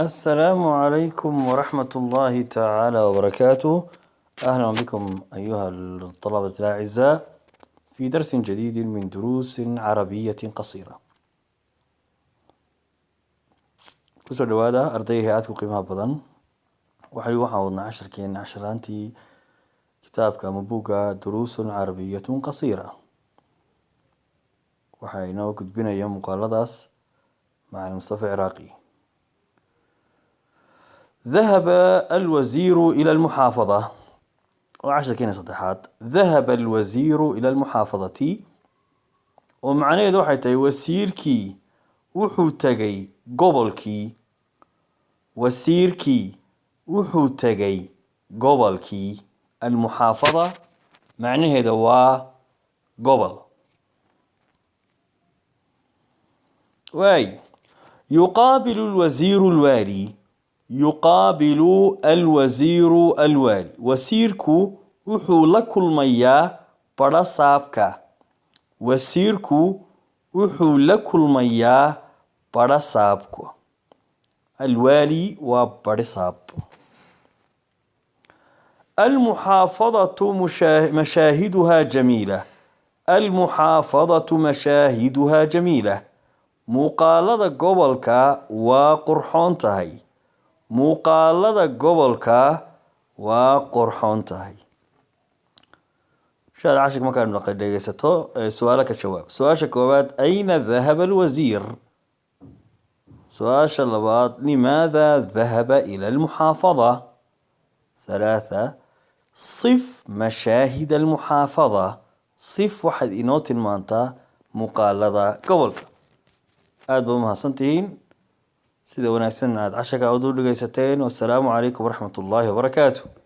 السلام عليكم ورحمة الله تعالى وبركاته. أهلا بكم أيها الطلبة الأعزاء في درس جديد من دروس عربية قصيرة. Kusoo dhawaada ardayga aadka u qiimaha badan. Waxaan wadnaa casharkeena, casharaantii kitaabka ama buugga Duruusun Carabiyatun Qasiira. Waxaa inoo gudbinaya muuqaaladaas macalin Mustafa Ciraaqi. ذهب الوزير إلى المحافظة، waa casharkeena saddexaad. ذهب الوزير إلى المحافظة، oo macnaheedu waxay tahay wasiirkii wuxuu tegay gobolkii. Wasiirkii wuxuu tegay gobolkii. المحافظة macnaheeda waa gobol. Waay, يقابل الوزير الوالي. يقابل الوزير الوالي، wasiirku wuxuu la kulmayaa badhasaabka. Wasiirku wuxuu la kulmayaa badhasaabka. الوالي waa badhasaab. المحافظة مشاهدها جميلة. المحافظة مشاهدها جميلة، muuqaalada gobolka waa qurxoon tahay. Muuqaalada gobolka waa qurxoon tahay. Shaad cashirka markaad naqay dhegeysato, su-aalo ka jawaab. Su-aasha koowaad: أين ذهب الوزير؟ Su-aasha labaad: لماذا ذهب إلى المحافظة؟ ثلاثة: صف مشاهد المحافظة. صف، waxaad inoo tilmaantaa muuqaalada gobolka. Aad ba umahadsantihiin sida wanaagsan aad casharka aad u dhegeysateen. Wassalaamu calaykum waraxmat ullaahi wabarakaatu.